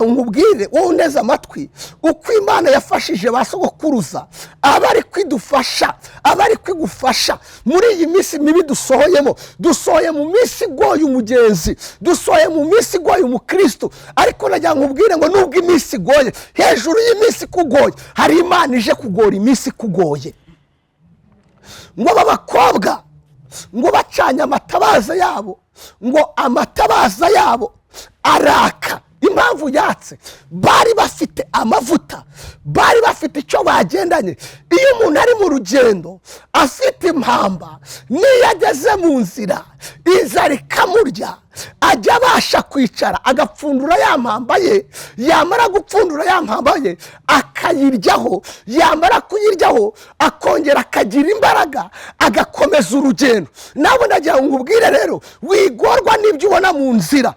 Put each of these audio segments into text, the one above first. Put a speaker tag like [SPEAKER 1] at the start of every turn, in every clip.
[SPEAKER 1] Nkubwire wowe uneze amatwi, uko Imana yafashije ba sogokuruza aba ari kwidufasha, aba ari kwigufasha muri iyi minsi mibi dusohoyemo. Dusohoye mu minsi igoye umugenzi, dusohoye mu minsi igoye umukristo. Ariko nagira ngo nkubwire ngo nubwo iminsi igoye, hejuru y'iminsi ikugoye hari Imana ije kugora iminsi ikugoye. Ngo aba bakobwa ngo bacanye amatabaza yabo, ngo amatabaza yabo araka. Impamvu yatse, bari bafite amavuta, bari bafite icyo bagendanye. Iyo umuntu ari mu rugendo afite impamba, n'iyo ageze mu nzira inzara ikamurya, ajya abasha kwicara agapfundura ya mpamba ye. Yamara gupfundura ya mpamba ye akayiryaho, yamara kuyiryaho akongera akagira imbaraga, agakomeza urugendo. Nawe nagira ngo nkubwire rero, wigorwa n'ibyo ubona mu nzira,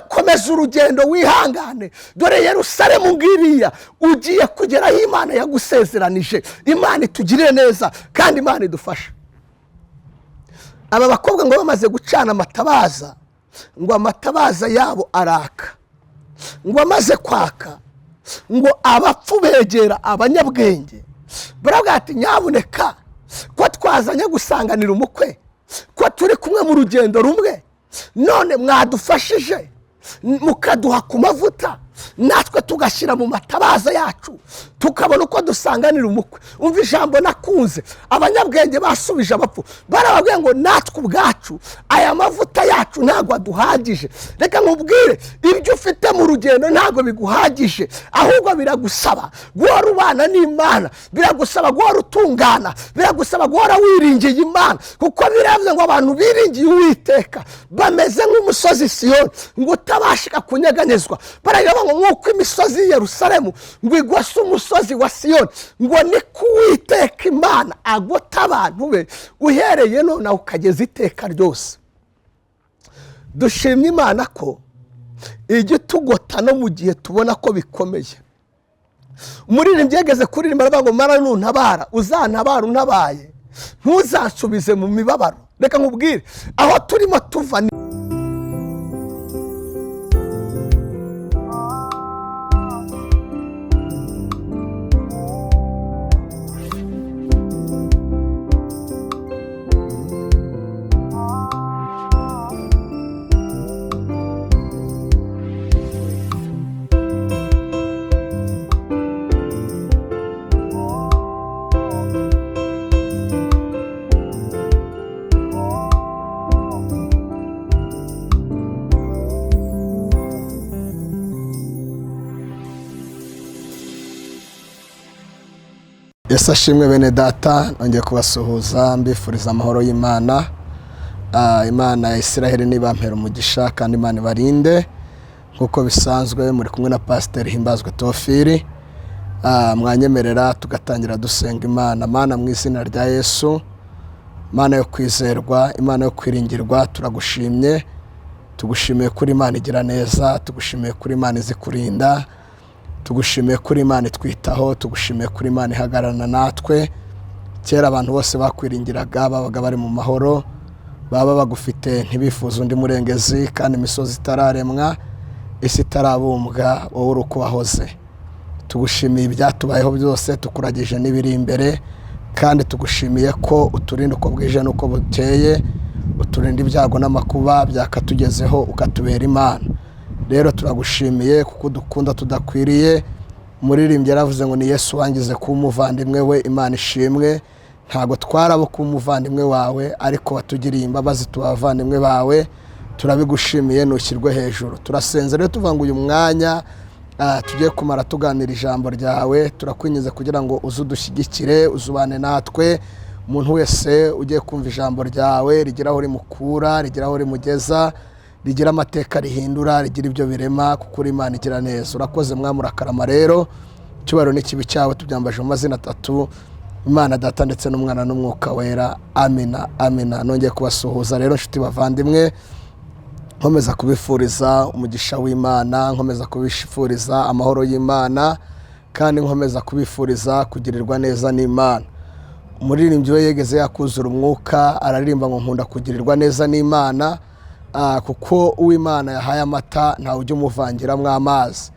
[SPEAKER 1] komeza urugendo, wihangane. Dore Yerusalemu ngiriya, ugiye kugera aho Imana yagusezeranije. Imana itugirire neza kandi Imana idufashe. Aba bakobwa ngo bamaze gucana amatabaza, ngo amatabaza yabo araka. Ngo amaze kwaka, ngo abapfu begera abanyabwenge, baravuga ati: "Nyabuneka, ko twazanye gusanganira umukwe, ko turi kumwe mu rugendo rumwe, none mwadufashije mukaduha ku mavuta, natwe tugashyira mu matabaza yacu, tukabona uko dusanganira umukwe?" Umva ijambo nakunze abanyabwenge basubije abapfu. Barababwiye ngo: "Natwe ubwacu aya mavuta yacu ntabwo aduhagije." Reka nkubwire, ibyo ufite mu rugendo ntabwo biguhagije, ahubwo biragusaba guhora ubana n'Imana, biragusaba guhora utungana, biragusaba guhora wiringiye Imana, kuko biravuze ngo abantu biringiye Uwiteka bameze nk'umusozi Siyoni, ngo utabashika kunyeganyezwa. Baravuga ngo nk'uko imisozi y'i Yerusalemu ngo igose umusozi wa Siyoni, ngo niko Uwiteka Imana agota abantu be uhereye nonaha ukageza iteka ryose. Dushimye Imana ko ijya itugota no mu gihe tubona ko bikomeye. Umuririmbyi yageze kuririmba aravuga ngo: "Mara nuntabara, uzantabara untabaye, ntuzansubize mu mibabaro." Reka nkubwire, aho turimo tuva ni Yesu ashimwe. Bene data, nongeye kubasuhuza, mbifuriza amahoro y'Imana. Imana ya Israheli nibampera umugisha kandi Imana ibarinde. Nk'uko bisanzwe, muri kumwe na Pasiteri Himbazwe Tofiri. Mwanyemerera tugatangira dusenga Imana. Mana, mu izina rya Yesu, Mana yo kwizerwa, Imana yo kwiringirwa, turagushimye. Tugushimiye kuri Imana igira neza, tugushimiye kuri Imana izi kurinda, tugushimiye kuri Imana itwitaho, tugushimiye kuri Imana ihagararana natwe. Kera abantu bose bakwiringiraga babaga bari mu mahoro, baba bagufite ntibifuze undi murengezi. Kandi imisozi itararemwa, isi itarabumbwa, wowe uri uko wahoze. Tugushimiye ibyatubayeho byose, tukuragije n'ibiri imbere, kandi tugushimiye ko uturinda uko bwije n'uko bukeye, uturinda ibyago n'amakuba byakatugezeho, ukatubera Imana. Rero turagushimiye kuko udukunda tudakwiriye. Umuririmbyi yaravuze ngo ni Yesu wangize kuba umuvandimwe we. Imana ishimwe. Ntabwo twarabo kuba umuvandimwe wawe, ariko watugiriye imbabazi tuba abavandimwe bawe. Turabigushimiye, ntushyirwe hejuru. Turasenze rero tuvuga ngo uyu mwanya tugiye kumara tuganira ijambo ryawe, turakwinjiza kugira ngo uze udushyigikire, uzubane natwe. Umuntu wese ugiye kumva ijambo ryawe rigira aho rimukura, rigira aho rimugeza, rigira amateka rihindura, rigira ibyo birema, kuko uri Imana igira neza. Urakoze Mwami, urakarama. Rero icyubahiro n'ikibi cyawe, tubyambaje mu mazina atatu, Imana Data ndetse n'Umwana n'Umwuka Wera. Amina, amina. Nongeye kubasuhuza rero, inshuti bavandimwe, nkomeza kubifuriza umugisha w'Imana, nkomeza kubifuriza amahoro y'Imana, kandi nkomeza kubifuriza kugirirwa neza n'Imana. Umuririmbyi we yegeze yakuzura umwuka, araririmba ngo: "Nkunda kugirirwa neza n'Imana, kuko uw'Imana yahaye amata ntawe ujya umuvangiramo amazi."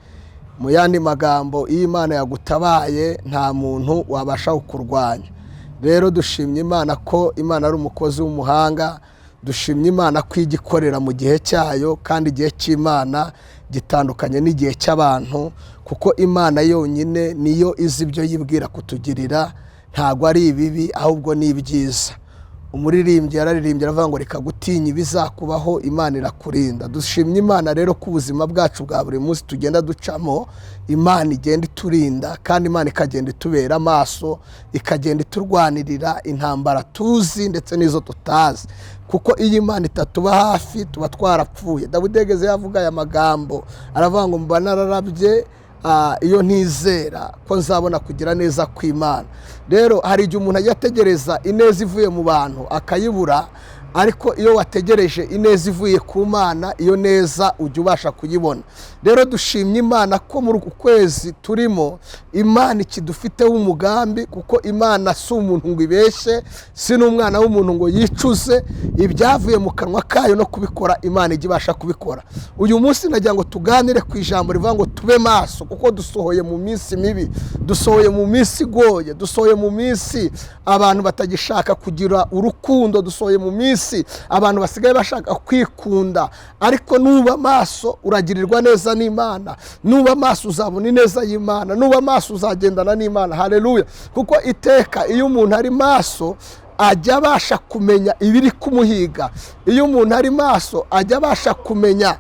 [SPEAKER 1] Mu yandi magambo, iyo Imana yagutabaye nta muntu wabasha kukurwanya. Rero dushimye Imana ko Imana ari umukozi w'umuhanga, dushimye Imana ko ijya ikorera mu gihe cyayo, kandi igihe cy'Imana gitandukanye n'igihe cy'abantu, kuko Imana yonyine niyo izi ibyo yibwira kutugirira, ntabwo ari ibibi ahubwo ni ibyiza. Umuririmbyi yararirimbye aravuga ngo reka gutinya ibizakubaho, Imana irakurinda. Dushimye Imana rero ko ubuzima bwacu bwa buri munsi tugenda ducamo, Imana igenda iturinda, kandi Imana ikagenda itubera amaso, ikagenda iturwanirira intambara tuzi ndetse n'izo tutazi, kuko iyo Imana itatuba hafi tuba twarapfuye. Dawidi yageze yavuga aya magambo aravuga ngo mba nararabye iyo ntizera ko nzabona kugira neza kw'Imana. Rero hari igihe umuntu ajya ategereza ineza ivuye mu bantu akayibura, ariko iyo wategereje ineza ivuye ku Mana, iyo neza ujya ubasha kuyibona. Rero dushimye Imana ko muri uku kwezi turimo Imana ikidufiteho umugambi, kuko Imana si umuntu ngo ibeshye, si n'umwana w'umuntu ngo yicuze. Ibyavuye mu kanwa kayo no kubikora Imana ijya ibasha kubikora. Uyu munsi nagira ngo tuganire ku ijambo rivuga ngo tube maso, kuko dusohoye mu minsi mibi, dusohoye mu minsi igoye, dusohoye mu minsi abantu batagishaka kugira urukundo, dusohoye mu minsi abantu basigaye bashaka kwikunda. Ariko nuba maso uragirirwa neza n'Imana, nuba maso uzabona ineza y'Imana, nuba maso uzagendana n'Imana. Haleluya! Kuko iteka iyo umuntu ari maso ajya abasha kumenya ibiri kumuhiga, iyo umuntu ari maso ajya abasha kumenya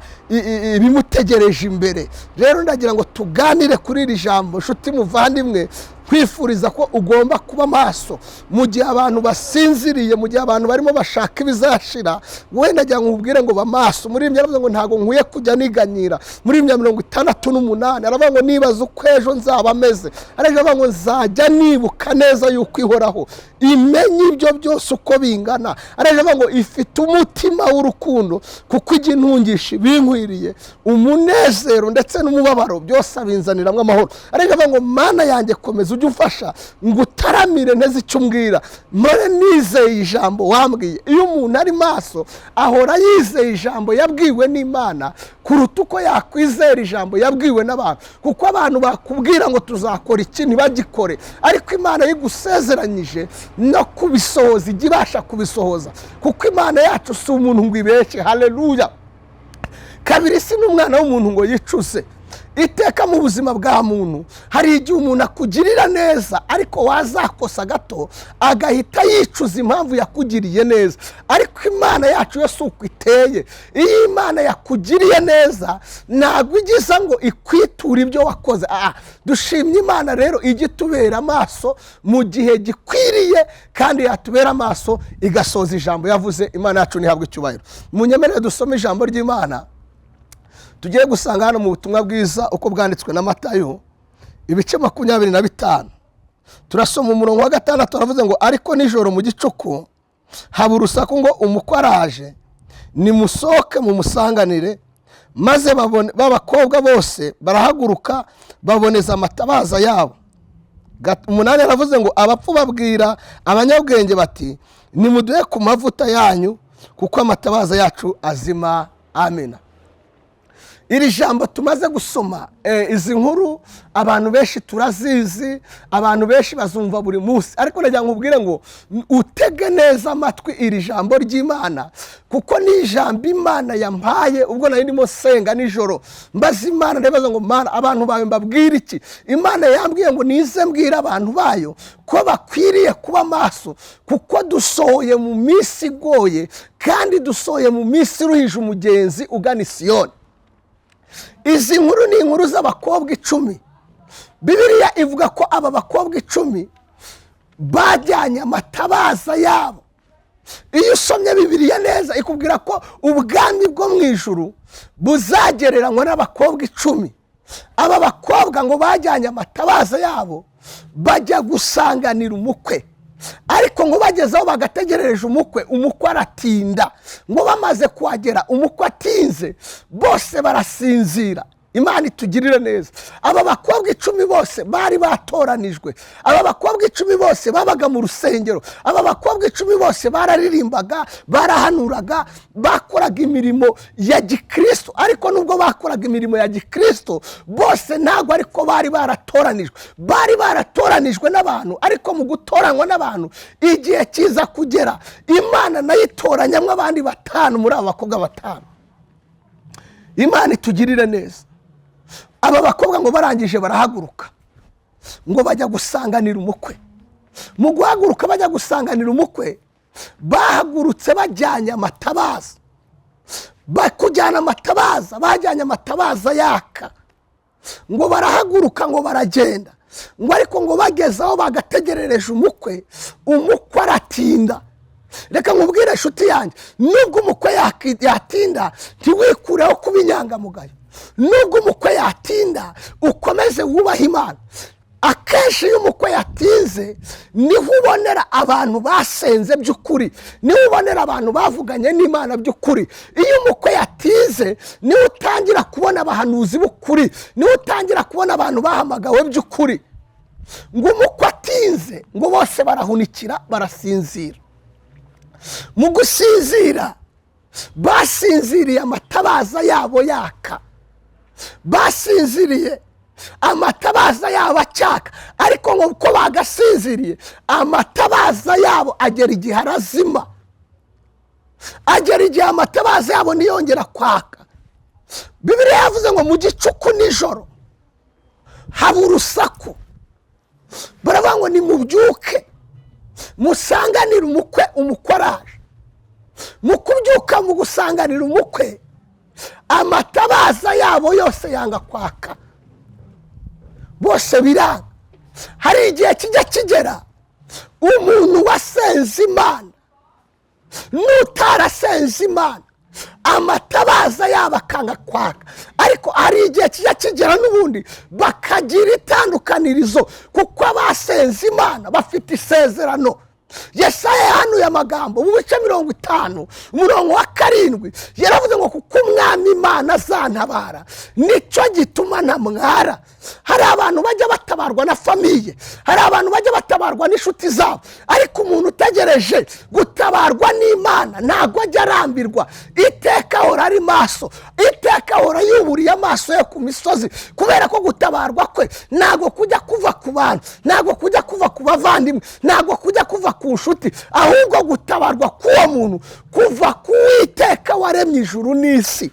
[SPEAKER 1] ibimutegereje imbere. Rero ndagira ngo tuganire kuri iri jambo, nshuti muvandimwe, kwifuriza ko ugomba kuba maso mu gihe abantu basinziriye, mu gihe abantu barimo bashaka ibizashira. Wenda ndagira ngo nkubwire ngo ba maso. Muri ibyo aravuga ngo ntabwo nkwiye kujya niganyira. Muri ibyo 68 aravuga ngo nibaza uko ejo nzaba meze, aravuga ngo nzajya nibuka neza yuko ihoraho, imenye ibyo byose uko bingana. Aravuga ngo ifite umutima w'urukundo, kuko ijya intungisha ibinkwiriye, umunezero ndetse n'umubabaro byose abinzaniramo amahoro. Aravuga ngo Mana yanjye komeza ujye umfasha ngo utaramire nteze icyo umbwira, mpore nizeye ijambo wambwiye. Iyo umuntu ari maso ahora yizeye ijambo yabwiwe n'Imana kuruta uko yakwizera ijambo yabwiwe n'abantu, kuko abantu bakubwira ngo tuzakora iki ntibagikore, ariko Imana yigusezeranyije no kubisohoza ijya ibasha kubisohoza, kuko Imana yacu si umuntu ngo ibeshye. Haleluya! Kabiri, si n'umwana w'umuntu ngo yicuze. Iteka mu buzima bwa muntu hari igihe umuntu akugirira neza, ariko wazakosa gato agahita yicuza impamvu yakugiriye neza. Ariko Imana yacu yo si uko iteye. Iyo Imana yakugiriye neza ntabwo igiza ngo ikwiture ibyo wakoze. Dushimye Imana rero ijya itubera amaso mu gihe gikwiriye, kandi yatubera amaso igasoza ijambo yavuze. Imana yacu ntihabwe icyubahiro. Munyemerere dusome ijambo ry'Imana tugiye gusanga hano mu butumwa bwiza uko bwanditswe na Matayo ibice 25. Turasoma umurongo wa 6, aravuze ngo ariko nijoro mu gicuku haba urusaku ngo umukwe araje, nimusohoke mumusanganire. Maze b'abakobwa bose barahaguruka baboneza amatabaza yabo. 8 aravuze ngo abapfu babwira abanyabwenge bati nimuduhe ku mavuta yanyu, kuko amatabaza yacu azima. Amina. Iri jambo tumaze gusoma, izi nkuru abantu benshi turazizi, abantu benshi bazumva buri munsi, ariko nagira ngo nkubwire ngo utege neza amatwi iri jambo ry'Imana, kuko ni ijambo Imana yampaye ubwo nari ndimo senga nijoro, mbaza Imana, ndabaza ngo Mana abantu bawe mbabwire iki? Imana yambwiye ngo nize mbwira abantu bayo ko bakwiriye kuba maso, kuko dusohoye mu minsi igoye, kandi dusohoye mu minsi iruhije umugenzi ugana Isiyoni. Izi nkuru ni inkuru z'abakobwa 10. Bibiliya ivuga ko aba bakobwa 10 bajyanye amatabaza yabo. Iyo usomye Bibiliya neza ikubwira ko ubwami bwo mu ijuru buzagereranywa n'abakobwa 10. Aba bakobwa ngo bajyanye amatabaza yabo bajya gusanganira umukwe, ariko ngo bagezeho bagategerereje umukwe, umukwe aratinda. Ngo bamaze kuhagera umukwe atinze, bose barasinzira. Imana itugirire neza. Aba bakobwa 10 bose bari batoranijwe, aba bakobwa 10 bose babaga mu rusengero, aba bakobwa 10 bose bararirimbaga, barahanuraga, bakoraga imirimo ya gikristo. Ariko nubwo bakoraga imirimo ya gikristo bose ntabwo ariko bari baratoranijwe. Bari baratoranijwe n'abantu, ariko mu gutoranywa n'abantu igihe kiza kugera Imana nayo itoranyamwo abandi 5 muri aba bakobwa 5. Imana itugirire neza. Aba bakobwa ngo barangije barahaguruka ngo bajya gusanganira umukwe. Mu guhaguruka bajya gusanganira umukwe, bahagurutse bajyanye amatabaza. Bakujyana amatabaza, bajyanye amatabaza yaka. Ngo barahaguruka ngo baragenda. Ngo ariko ngo bageze aho bagategerereje umukwe, umukwe aratinda. Reka nkubwire inshuti yanjye, nubwo umukwe yatinda ntiwikureho kuba inyangamugayo. Nubwo umukwe yatinda ukomeze wubahe Imana. Akenshi iyo umukwe yatinze niho ubonera abantu basenze by'ukuri, niho ubonera abantu bavuganye n'Imana by'ukuri. Iyo umukwe yatinze niho utangira kubona abahanuzi b'ukuri, niho utangira kubona abantu bahamagawe by'ukuri. Ngo umukwe atinze ngo bose barahunikira barasinzira. Mu gusinzira basinziriye amatabaza yabo yaka, basinziriye amatabaza yabo acyaka. Ariko ngo uko bagasinziriye amatabaza yabo agera igihe arazima, agera igihe amatabaza yabo ntiyongera kwaka. Bibiliya yavuze ngo mu gicuku nijoro haba urusaku, baravuga ngo nimubyuke musanganire umukwe, umukwe araje. Mu kubyuka mu gusanganira umukwe, amatabaza yabo yose yanga kwaka, bose biranga. Hari igihe kijya kigera umuntu wasenze Imana n'utarasenze Imana amatabaza yabo akanga kwaka. Ariko hari igihe kijya kigera n'ubundi bakagira itandukanirizo, kuko abasenze Imana bafite isezerano. Yesaya yahanuye amagambo mu bice 50 umurongo wa 7, yaravuze ngo kuko Umwami Imana azantabara nicyo gituma ntamwara. Hari abantu bajya batabarwa na famiye, hari abantu bajya batabarwa n'inshuti zabo, ariko umuntu utegereje gutabarwa n'Imana ntabwo ajya arambirwa. Iteka ahora ari maso, iteka ahora yuburiye amaso ye ku misozi, kubera ko gutabarwa kwe ntabwo kujya kuva ku bantu, ntabwo kujya kuva ku bavandimwe, ntabwo kujya kuva ku nshuti, ahubwo gutabarwa k'uwo muntu kuva ku Uwiteka waremye ijuru n'isi.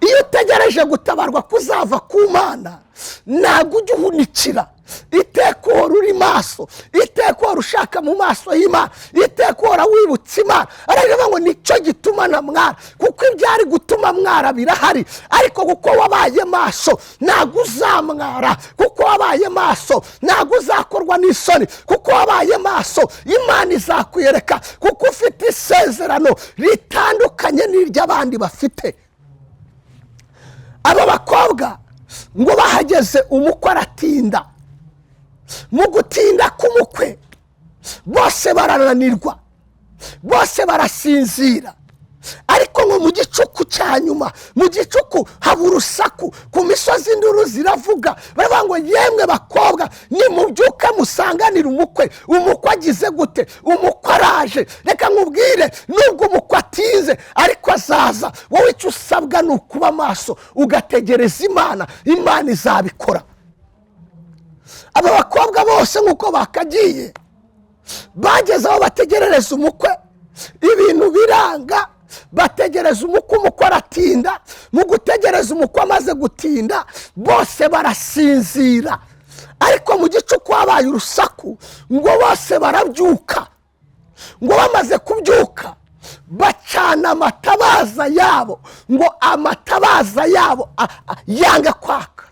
[SPEAKER 1] Iyo utegereje gutabarwa kuzava ku Mana ntabwo ujya uhunikira. Iteka uhora uri maso, iteka uhora ushaka mu maso y'Imana, iteka uhora wibutsa Imana. Aravuga ngo nicyo gituma ntamwara, kuko ibyari gutuma mwara birahari, ariko kuko wabaye maso ntabwo uzamwara, kuko wabaye maso ntabwo uzakorwa n'isoni, kuko wabaye maso Imana izakwiyereka, kuko ufite isezerano ritandukanye n'iry'abandi bafite. Aba bakobwa ngo bahageze umukwe aratinda. Mu gutinda k'umukwe bose barananirwa, bose barasinzira. Ariko ngo mu gicuku cya nyuma, mu gicuku haba urusaku, ku misozi induru ziravuga, baravuga ngo yemwe bakobwa nimubyuke musanganire umukwe. Umukwe agize gute? Umukwe araje. Reka nkubwire, nubwo umukwe atinze ariko azaza. Wowe icyo usabwa ni ukuba maso ugategereza Imana, Imana izabikora. Aba bakobwa bose nk'uko bakagiye bageze aho bategerereza umukwe, ibintu biranga. Bategereza umukwe, umukwe aratinda. Mu gutegereza umukwe amaze gutinda bose barasinzira. Ariko mu gicuku habaye urusaku, ngo bose barabyuka. Ngo bamaze kubyuka bacana amatabaza yabo, ngo amatabaza yabo yanga kwaka.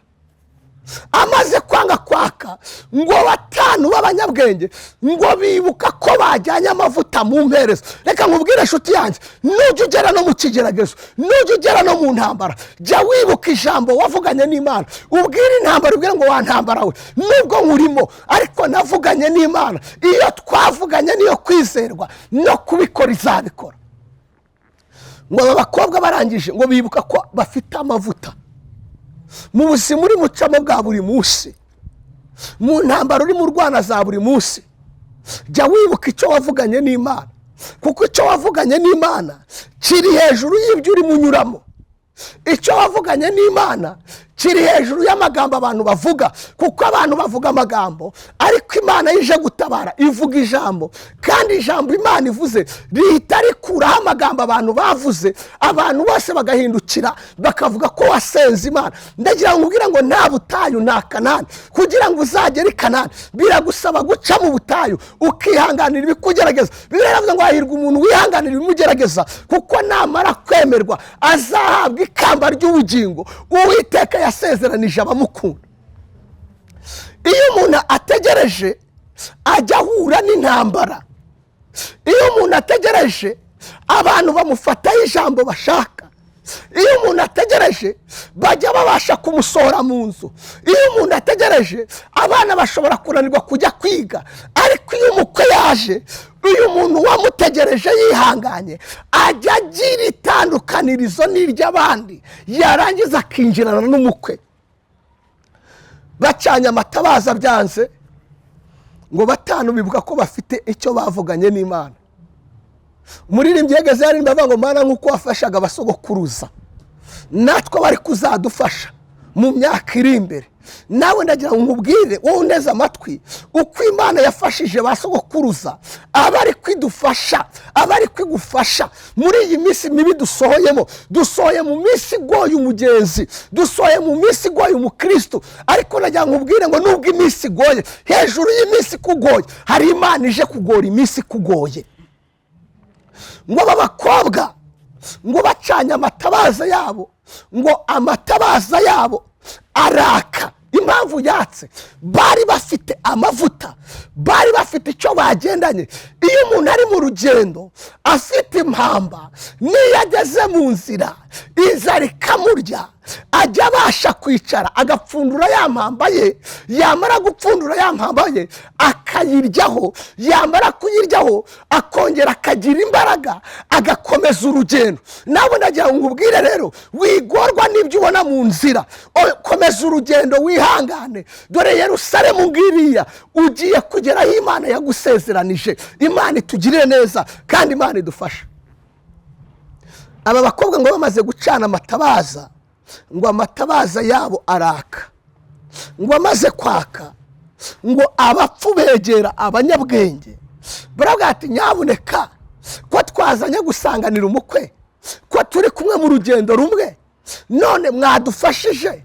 [SPEAKER 1] Amaze kwanga kwaka, ngo 5 b'abanyabwenge ngo bibuka ko bajyanye amavuta mu mperezo. Reka nkubwire inshuti yanjye, nujya ugera no mu kigeragezo, nujya ugera no mu ntambara, jya wibuka ijambo wavuganye n'Imana. Ubwire intambara, ubwire ngo wa ntambara we, nubwo nkurimo ariko navuganye n'Imana. Iyo twavuganye niyo kwizerwa, no kubikora izabikora. Ngo aba bakobwa barangije ngo bibuka ko bafite amavuta. Mu buzima uri mucamo bwa buri munsi, mu ntambaro urimo urwana za buri munsi, jya wibuka icyo wavuganye n'Imana, kuko icyo wavuganye n'Imana kiri hejuru y'ibyo urimo unyuramo. Icyo wavuganye n'Imana kiri hejuru y'amagambo abantu bavuga, kuko abantu bavuga amagambo, ariko Imana ije gutabara ivuga ijambo, kandi ijambo Imana ivuze rihita rikuraho amagambo abantu bavuze, abantu bose bagahindukira bakavuga ko wasenze Imana. Ndagira ngo nkubwire ngo nta butayu nta Kanani. Kugira ngo uzagere i Kanani biragusaba guca mu butayu, ukihanganira ibikugerageza. Bibiliya iravuga ngo hahirwa umuntu wihanganira ibimugerageza, kuko namara kwemerwa azahabwa ikamba ry'ubugingo Uwiteka yasezeranije abamukunda. Iyo umuntu ategereje ajya ahura n'intambara. Iyo umuntu ategereje abantu bamufataho ijambo bashaka. Iyo umuntu ategereje bajya babasha kumusohora mu nzu. Iyo umuntu ategereje abana bashobora kunanirwa kujya kwiga. Ariko iyo umukwe yaje, uyu muntu wamutegereje yihanganye ajya agira itandukanirizo n'iry'abandi, yarangiza akinjirana n'umukwe. Bacanye amatabaza byanze, ngo batanu bibuka ko bafite icyo bavuganye n'Imana. Umuririmbyi yageze yaririmba avuga ngo Mana, nk'uko wafashaga abasogokuruza, natwe bari kuzadufasha mu myaka iri imbere. Nawe ndagira ngo nkubwire wowe uneze amatwi, uko Imana yafashije ba sogokuruza aba ari kwidufasha, aba ari kwigufasha muri iyi minsi mibi dusohoyemo. Dusohoye mu minsi igoye umugenzi, dusohoye mu minsi igoye umukristo, ariko ndagira ngo nkubwire ngo nubwo iminsi igoye, hejuru y'iminsi ikugoye hari Imana ije kugora iminsi ikugoye. Ngo aba bakobwa ngo bacanye amatabaza yabo, ngo amatabaza yabo araka. Impamvu yatse, bari bafite amavuta, bari bafite icyo bagendanye. Iyo umuntu ari mu rugendo afite impamba, n'iyo ageze mu nzira inzara ikamurya, ajya abasha kwicara agapfundura ya mpamba ye, yamara gupfundura ya mpamba ye akayiryaho, yamara kuyiryaho akongera akagira imbaraga agakomeza urugendo. Nawe ndagira ngo nkubwire rero, wigorwa n'ibyo ubona mu nzira, komeza urugendo wihangane. Dore Yerusalemu ngiriya, ugiye kugeraho Imana yagusezeranije. Imana itugirire neza kandi Imana idufashe. Aba bakobwa ngo bamaze gucana amatabaza, ngo amatabaza yabo araka, ngo amaze kwaka, ngo abapfu begera abanyabwenge baravuga ati nyabuneka, ko twazanye gusanganira umukwe, ko turi kumwe mu rugendo rumwe, none mwadufashije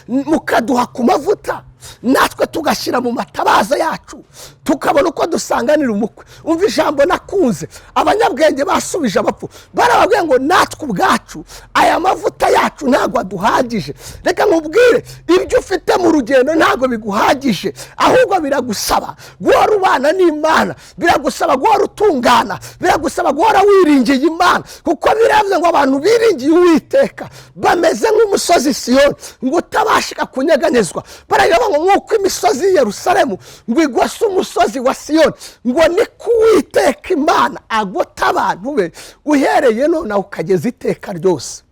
[SPEAKER 1] mukaduha ku mavuta, natwe tugashyira mu matabaza yacu tukabona uko dusanganira umukwe. Umva ijambo nakunze, abanyabwenge basubije abapfu barababwiye ngo natwe ubwacu aya mavuta yacu ntabwo aduhagije. Reka nkubwire, ibyo ufite mu rugendo ntabwo biguhagije, ahubwo biragusaba guhora ubana n'Imana, biragusaba guhora utungana, biragusaba guhora wiringiye Imana, kuko biravuze ngo abantu biringiye Uwiteka bameze nk'umusozi Siyoni, ngo utabashika kunyeganyezwa. Baravuga ngo nk'uko imisozi y'i Yerusalemu ngo igose umusozi wa Siyoni, ngo ni ko Uwiteka Imana agota abantu be uhereye nonaha ukageza iteka ryose.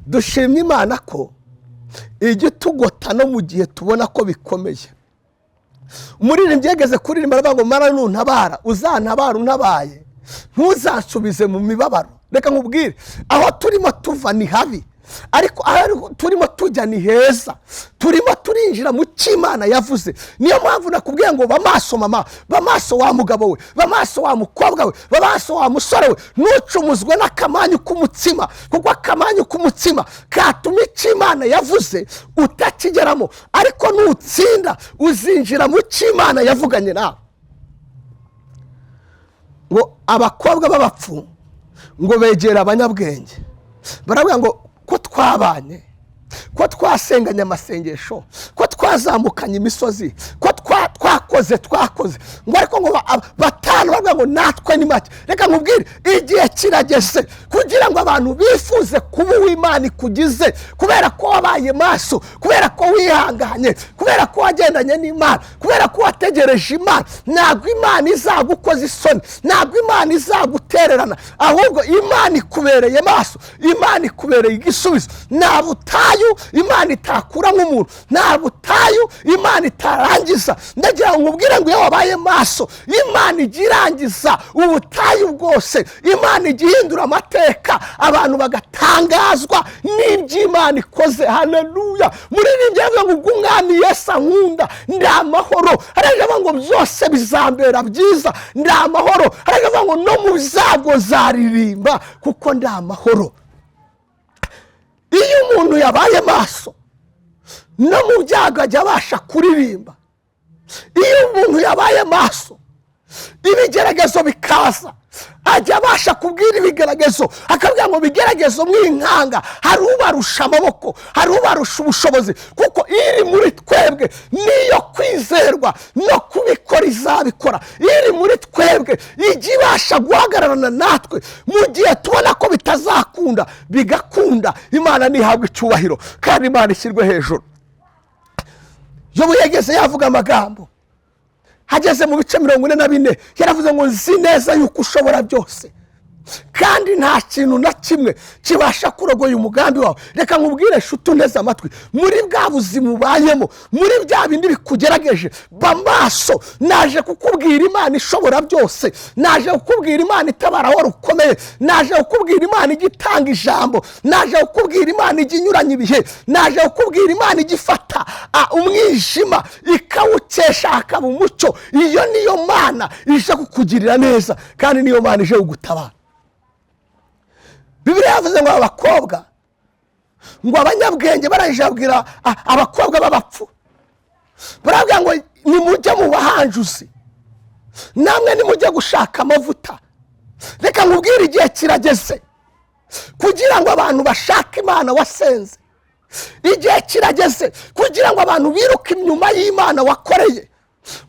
[SPEAKER 1] Dushimye Imana ko ijya itugota no mu gihe tubona ko bikomeye. Umuririmbyi yageze kuririmba aravuga ngo Mana nuntabara, uzantabara untabaye, ntuzansubize mu mibabaro. Reka nkubwire, aho turimo tuva ni habi, ariko aho turimo tujya ni heza. Turimo turinjira mu cy'Imana yavuze. Niyo mpamvu nakubwiye ngo bamaso mama, bamaso wa mugabo we, bamaso wa mukobwa we, bamaso wa musore we, ntucumuzwe n'akamanyu k'umutsima, kuko akamanyu k'umutsima katuma icy'Imana yavuze utakigeramo, ariko nutsinda uzinjira mu cy'Imana yavuganye nawe. Ngo abakobwa b'abapfu ngo begera abanyabwenge baravuga ngo ko twabanye, ko twasenganye amasengesho, ko twazamukanye imisozi, ko Twakoze, twakoze. Ngo ariko ngo batanu baravuga ngo natwe ni make. Reka nkubwire, igihe kirageze kugira ngo abantu bifuze kuba uw'Imana ikugize, kubera ko wabaye maso, kubera ko wihanganye, kubera ko wagendanye n'Imana, kubera ko wategereje Imana. Ntabwo Imana izagukoza isoni, ntabwo Imana izagutererana, ahubwo Imana ikubereye maso, Imana ikubereye igisubizo. Nta butayu Imana itakura nk'umuntu, nta butayu Imana itarangiza. Ndagira ngo nkubwire ngo iyo wabaye maso, Imana ijya irangiza ubutayu bwose, Imana ijya ihindura amateka, abantu bagatangazwa n'iby'Imana ikoze. Haleluya! Muririmbyi yavuze ngo ubwo Umwami Yesu ankunda ndi amahoro. Haraje avuga ngo byose bizambera byiza, ndi amahoro. Haraje avuga ngo no mu byago zaririmba kuko ndi amahoro. Iyo umuntu yabaye maso, no mu byago ajya abasha kuririmba. Iyo umuntu yabaye maso, ibigeragezo bikaza, ajya abasha kubwira ibigeragezo, akabwira ngo bigeragezo mwinkanga, hari ubarusha amaboko, hari ubarusha ubushobozi, kuko iri muri twebwe niyo kwizerwa, no kubikora izabikora. Iri muri twebwe ijya ibasha guhagararana natwe mu gihe tubona ko bitazakunda, bigakunda. Imana ntihabwe icyubahiro kandi Imana ishyirwe hejuru. Yobu yageze yavuga amagambo hageze mu bice 44, yaravuze ngo nzi neza yuko ushobora byose, kandi nta kintu na kimwe kibasha kurogoya umugambi wawe. Reka nkubwire nshuti unteze amatwi, muri bwa buzima ubayemo, muri bya bindi bikugerageje, ba maso. Naje kukubwira Imana ishobora byose, naje kukubwira Imana itabara aho rukomeye, naje kukubwira Imana ijya itanga ijambo, naje kukubwira Imana ijya inyuranya ibihe, naje kukubwira Imana ijya ifata umwijima ikawukesha hakaba umucyo. Iyo niyo Mana ije kukugirira neza, kandi niyo Mana ije kugutabara. Bibiliya yavuze ngo abakobwa, ngo abanyabwenge barangije babwira abakobwa b'abapfu, barabwira ngo nimujye mu bahanjuzi, namwe nimujye gushaka amavuta. Reka nkubwire, igihe kirageze kugira ngo abantu bashake Imana wasenze. Igihe kirageze kugira ngo abantu biruke inyuma y'Imana wakoreye,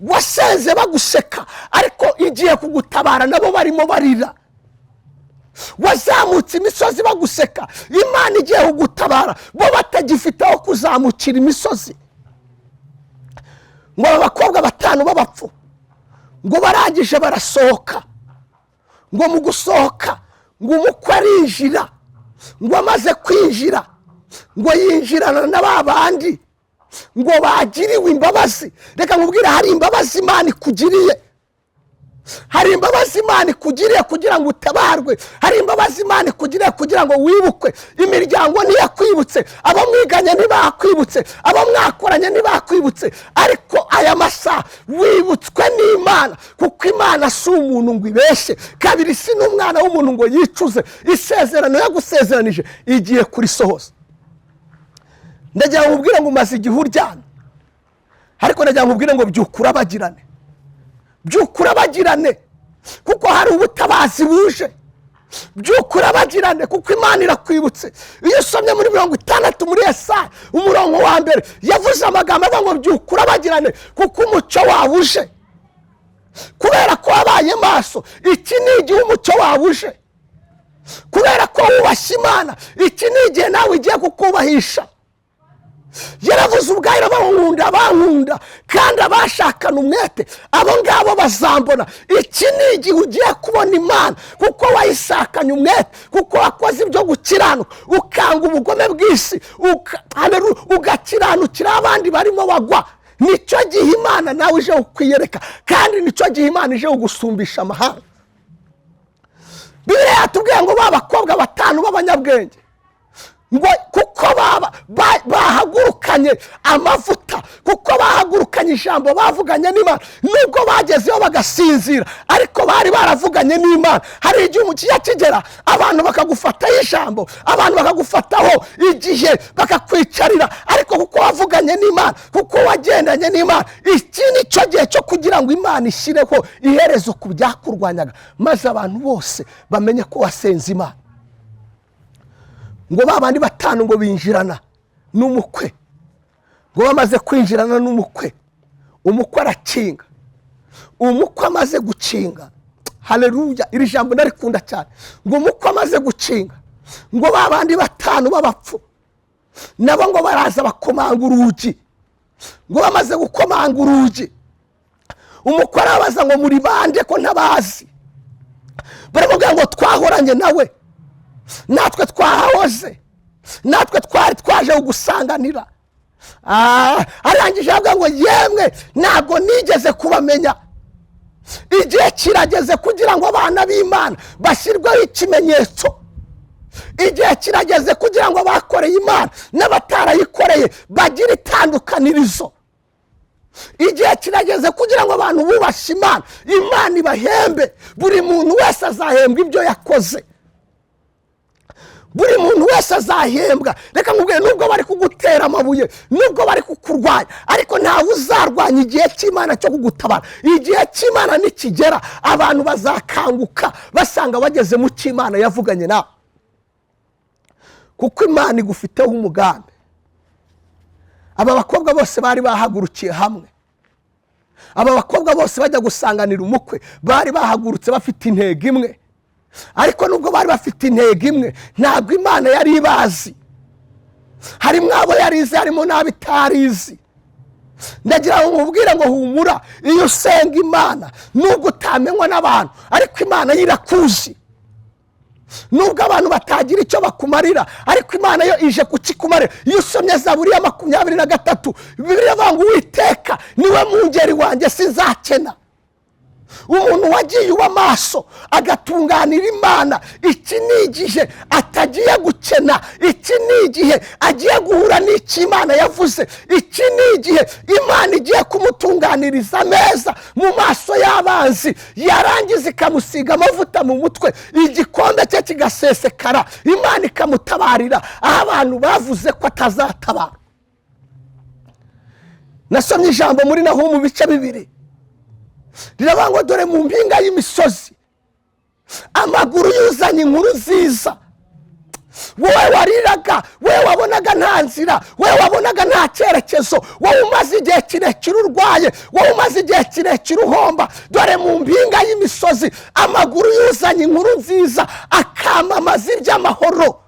[SPEAKER 1] wasenze baguseka, ariko igiye kugutabara nabo barimo barira. Wazamutse imisozi baguseka, Imana igiye kugutabara bo batagifite aho kuzamukira imisozi. Ngo aba bakobwa batanu b'abapfu ngo barangije barasohoka, ngo mu gusohoka ngo umukwe arinjira, ngo amaze kwinjira ngo yinjirana na ba bandi ngo bagiriwe imbabazi. Reka nkubwire, hari imbabazi Imana ikugiriye, hari imbabazi Imana ikugiriye kugira ngo utabarwe, hari imbabazi Imana ikugiriye kugira ngo wibukwe. Imiryango ntiyakwibutse, abo mwiganye ntibakwibutse, abo mwakoranye ntibakwibutse, ariko aya masaha wibutswe n'Imana, kuko Imana si umuntu ngo ibeshye, kabiri si n'umwana w'umuntu ngo yicuze. Isezerano yagusezeranije igiye kurisohoza. Ndagira ngo nkubwire ngo umaze igihe uryamye, ariko ndagira ngo nkubwire ngo byukura bagirane, byukura bagirane, kuko hari ubutabazi buje. Byukura bagirane, kuko Imana irakwibutse. Iyo usomye muri 60 muri Yesaya umurongo wa mbere, yavuze amagambo avuga ngo byukura bagirane, kuko umucyo wawe uje. Kubera ko wabaye maso, iki ni igihe umucyo wawe uje. Kubera ko wubashye Imana, iki ni igihe nawe igiye kukubahisha. Yaravuze ubwayo abankunda abankunda kandi abashakana umwete, abo ngabo bazambona. Iki ni igihe ugiye kubona Imana, kuko wayishakanye umwete, kuko wakoze ibyo gukiranuka, ukanga ubugome bw'isi, ugakiranukira abandi barimo bagwa. Nicyo gihe Imana nawe ije kukwiyereka, kandi nicyo gihe Imana ije kugusumbisha amahanga. Bibiliya yatubwiye ngo ba bakobwa batanu b'abanyabwenge, ngo kuko bahagurukanye amavuta, kuko bahagurukanye ijambo bavuganye n'Imana, nubwo bagezeyo bagasinzira, ariko bari baravuganye n'Imana. Hari igihe umukiriya kigera abantu bakagufataho ijambo, abantu bakagufataho igihe, bakakwicarira, ariko kuko wavuganye n'Imana, kuko wagendanye n'Imana, iki nicyo gihe cyo kugira ngo Imana ishyireho iherezo ku byakurwanyaga, maze abantu bose bamenye ko wasenze Imana. Ngo babandi batanu ngo binjirana n'umukwe, ngo bamaze kwinjirana n'umukwe, umukwe arakinga. Umukwe amaze gukinga, haleluya, iri jambo ndarikunda cyane. Ngo umukwe amaze gukinga, ngo ba bandi batanu b'abapfu nabo ngo baraza bakomanga urugi. Ngo bamaze gukomanga urugi, umukwe arabaza ngo muri bande ko ntabazi? Baramubwira ngo twahoranye nawe, natwe twahahoze, natwe twari twaje kugusanganira. Arangije aravuga ngo yemwe ntabwo nigeze kubamenya. Igihe kirageze kugira ngo abana b'Imana bashyirweho ikimenyetso. Igihe kirageze kugira ngo abakoreye Imana n'abatarayikoreye bagire itandukanirizo. Igihe kirageze kugira ngo abantu bubashe Imana, Imana ibahembe. Buri muntu wese azahembwa ibyo yakoze, buri muntu wese azahembwa. Reka nkubwire, nubwo bari kugutera amabuye, nubwo bari kukurwanya, ariko ntawe uzarwanya igihe cy'Imana cyo kugutabara. Igihe cy'Imana nikigera, abantu bazakanguka basanga bageze mu cy'Imana yavuganye nawe, kuko Imana igufiteho umugambi. Aba bakobwa bose bari bahagurukiye hamwe, aba bakobwa bose bajya gusanganira umukwe bari bahagurutse bafite intego imwe. Ariko nubwo bari bafite intego imwe, ntabwo Imana yari ibazi. Harimo abo yarizi, harimo n'abo itarizi. Ndagira ngo nkubwire ngo humura, iyo usenga Imana nubwo utamenywa n'abantu, ariko Imana yo irakuzi. Nubwo abantu batagira icyo bakumarira, ariko Imana yo ije kukikumarira. Iyo usomye Zaburi ya 23, Bibiliya ivuga ngo Uwiteka niwe mungeri wanjye, sinzakena. Umuntu wagiye uba maso agatunganira Imana, iki ni igihe atagiye gukena, iki ni igihe agiye guhura n'icyo Imana yavuze, iki ni igihe Imana igiye kumutunganiriza ameza mu maso y'abanzi, yarangiza ikamusiga amavuta mu mutwe, igikombe cye kigasesekara, Imana ikamutabarira aho abantu bavuze ko atazatabara. Nasomye ijambo muri Nahumu bice 2, riravuga ngo dore mu mpinga y'imisozi amaguru yuzanye inkuru nziza. Wowe wariraga, wowe wabonaga nta nzira, wowe wabonaga nta cyerekezo, wowe umaze igihe kirekire urwaye, wowe umaze igihe kirekire uhomba, dore mu mpinga y'imisozi amaguru yuzanye inkuru nziza, akamamaza iby'amahoro.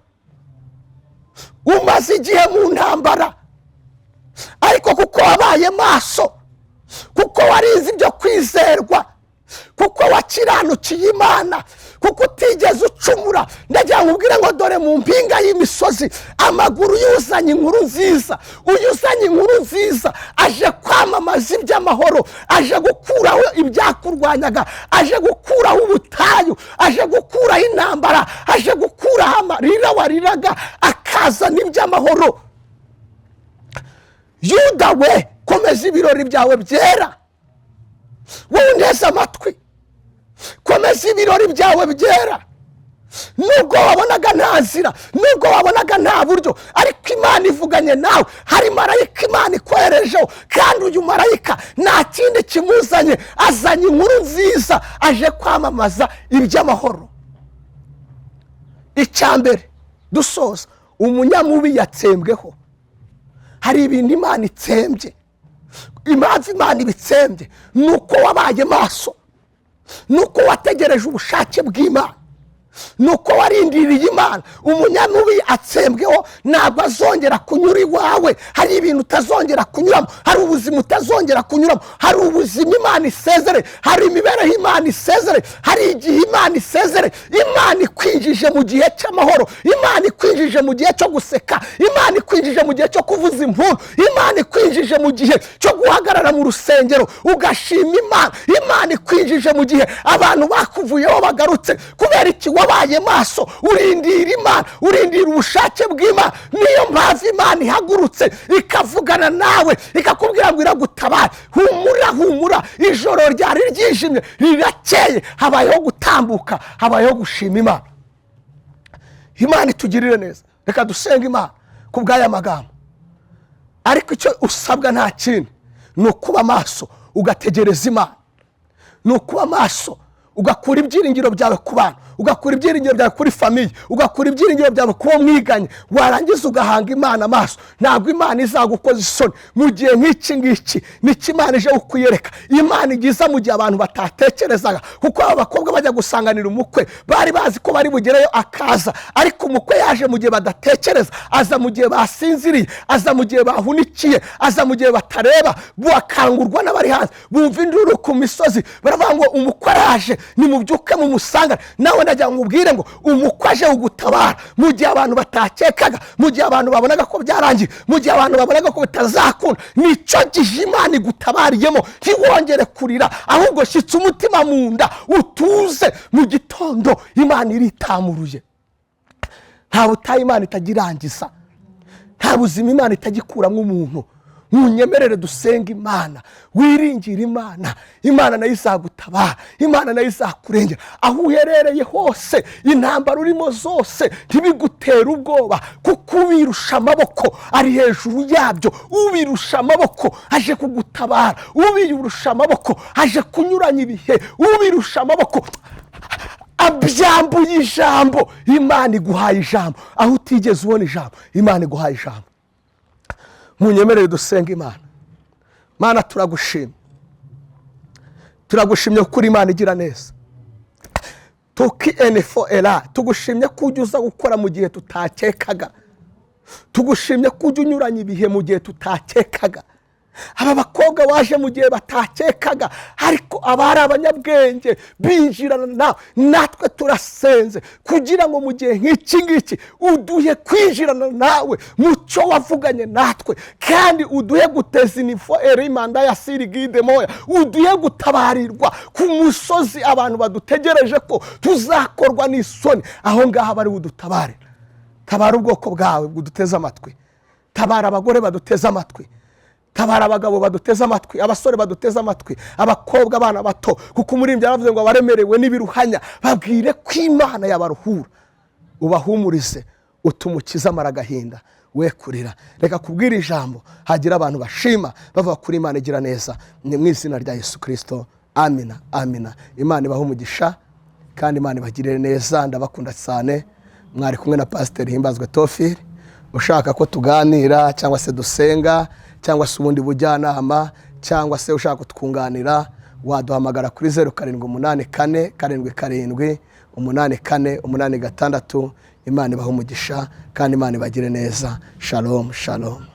[SPEAKER 1] Umaze igihe mu ntambara, ariko kuko wabaye maso, kuko warize ibyo kwizerwa, kuko wakiranukiye Imana, kuko utigeze ucumura, ndagira ngo ubwire ngo dore mu mpinga y'imisozi amaguru yuzanye inkuru nziza. Uyu uzanye inkuru nziza aje kwamamaza iby'amahoro, aje gukuraho ibyakurwanyaga, aje gukuraho ubutayu, aje gukuraho intambara, aje gukuraho amarira wariraga, akazana iby'amahoro. Yuda we, komeza ibirori byawe byera. Wowe unteze amatwi, komeza ibirori byawe byera. Nubwo wabonaga nta nzira, nubwo wabonaga nta buryo, ariko Imana ivuganye nawe. Hari marayika Imana ikoherejeho, kandi uyu marayika nta kindi kimuzanye, azanye inkuru nziza, aje kwamamaza iby'amahoro. Icya mbere dusoza, umunyamubi yatsembweho. Hari ibintu Imana itsembye. Impamvu Imana ibitsembye ni uko wabaye maso, ni uko wategereje ubushake bw'Imana, ni uko warindiriye Imana. Umunyamubi atsembweho, ntabwo azongera kunyura iwawe. Hari ibintu utazongera kunyuramo, hari ubuzima utazongera kunyuramo, hari ubuzima Imana isezere, hari imibereho Imana isezere, hari igihe Imana isezere. Imana ikwinjije mu gihe cy'amahoro, Imana ikwinjije mu gihe cyo guseka, Imana ikwinjije mu gihe cyo kuvuza impundu, Imana ikwinjije mu gihe cyo guhagarara mu rusengero ugashima Imana, Imana ikwinjije mu gihe abantu bakuvuyeho bagarutse. Kubera iki? Wabaye maso, urindira Imana, urindira ubushake bw'Imana. Niyo mpamvu Imana ihagurutse ikavugana nawe, ikakubwira ngo iragutabara. Humura, humura, ijoro ryari ryijimye rirakeye, habayeho gutambuka, habayeho gushima Imana. Imana itugirire neza. Reka dusenge Imana ku bw'aya magambo. Ariko icyo usabwa nta kindi, ni ukuba maso ugategereza Imana, ni ukuba maso Ugakura ibyiringiro byawe ku bantu, ugakura ibyiringiro byawe kuri famille, ugakura ibyiringiro byawe ku bo mwiganye, warangiza ugahanga Imana amaso, ntabwo Imana izagukoza isoni. Mu gihe nk'iki ngiki nicyo Imana ije kukwiyereka. Imana igiza mu gihe abantu batatekerezaga, kuko aba bakobwa bajya gusanganira umukwe bari bazi ko bari bugereyo akaza, ariko umukwe yaje mu gihe badatekereza, aza mu gihe basinziriye, aza mu gihe bahunikiye, aza mu gihe batareba, bakangurwa n'abari hanze, bumva induru ku misozi, baravuga ngo umukwe araje, nimubyuke mumusangane. Nawe ndagira ngo ubwire ngo umukwe aje kugutabara mu gihe abantu batakekaga, mu gihe abantu babonaga ko byarangiye, mu gihe abantu babonaga ko bitazakunda. Nicyo gihe Imana igutabariyemo. Ntiwongere kurira, ahubwo shyitsa umutima mu nda utuze. Mu gitondo Imana iritamuruye. Nta butayu Imana itagirangiza, nta buzima Imana itagikuramo umuntu. Munyemerere dusenga Imana, wiringire Imana, Imana nayo izagutabara, Imana nayo izakurengera. Aho uherereye hose, intambara urimo zose ntibigutere ubwoba, kuko ubirusha amaboko ari hejuru yabyo. Ubirusha amaboko aje kugutabara, ubirusha amaboko aje kunyuranya ibihe, ubirusha amaboko abyambuye ijambo. Imana iguhaye ijambo aho utigeze ubona ijambo, Imana iguhaye ijambo. Munyemerere dusenga Imana. Mana, turagushimye, turagushimye kuko uri Imana igira neza. Tuki enefo era, tugushimye ko ujya uza gukora mu gihe tutakekaga, tugushimye ko ujya unyuranya ibihe mu gihe tutakekaga. Aba bakobwa baje mu gihe batakekaga, ariko abari abanyabwenge binjirana nawe. Natwe turasenze kugira ngo mu gihe nk'iki ngiki uduhe kwinjirana nawe mu cyo wavuganye natwe, kandi uduhe guteza inifo erimanda ya sirigide moya, uduhe gutabarirwa ku musozi abantu badutegereje ko tuzakorwa n'isoni. Aho ngaho bari budutabarira. Tabara ubwoko bwawe buduteze amatwi, tabara abagore baduteze amatwi, tabara abagabo baduteze amatwi, abasore baduteze amatwi, abakobwa, abana bato, kuko umuririmbyi yaravuze ngo abaremerewe n'ibiruhanya babwire ko Imana yabaruhura. Ubahumurize, utumukize amara agahinda, we kurira. Reka kubwira ijambo hagira abantu bashima bavuga kuri Imana igira neza. Ni mu izina rya Yesu Kirisito, amina, amina. Imana ibahe umugisha kandi Imana ibagirire neza. Ndabakunda cyane. Mwari kumwe na Pasiteri Himbazwe Tofili. Ushaka ko tuganira cyangwa se dusenga cyangwa se ubundi bujyanama cyangwa se ushaka kutwunganira, waduhamagara kuri 0784 77 84 86. Imana ibahe umugisha kandi Imana ibagire neza. Shalom, shalom.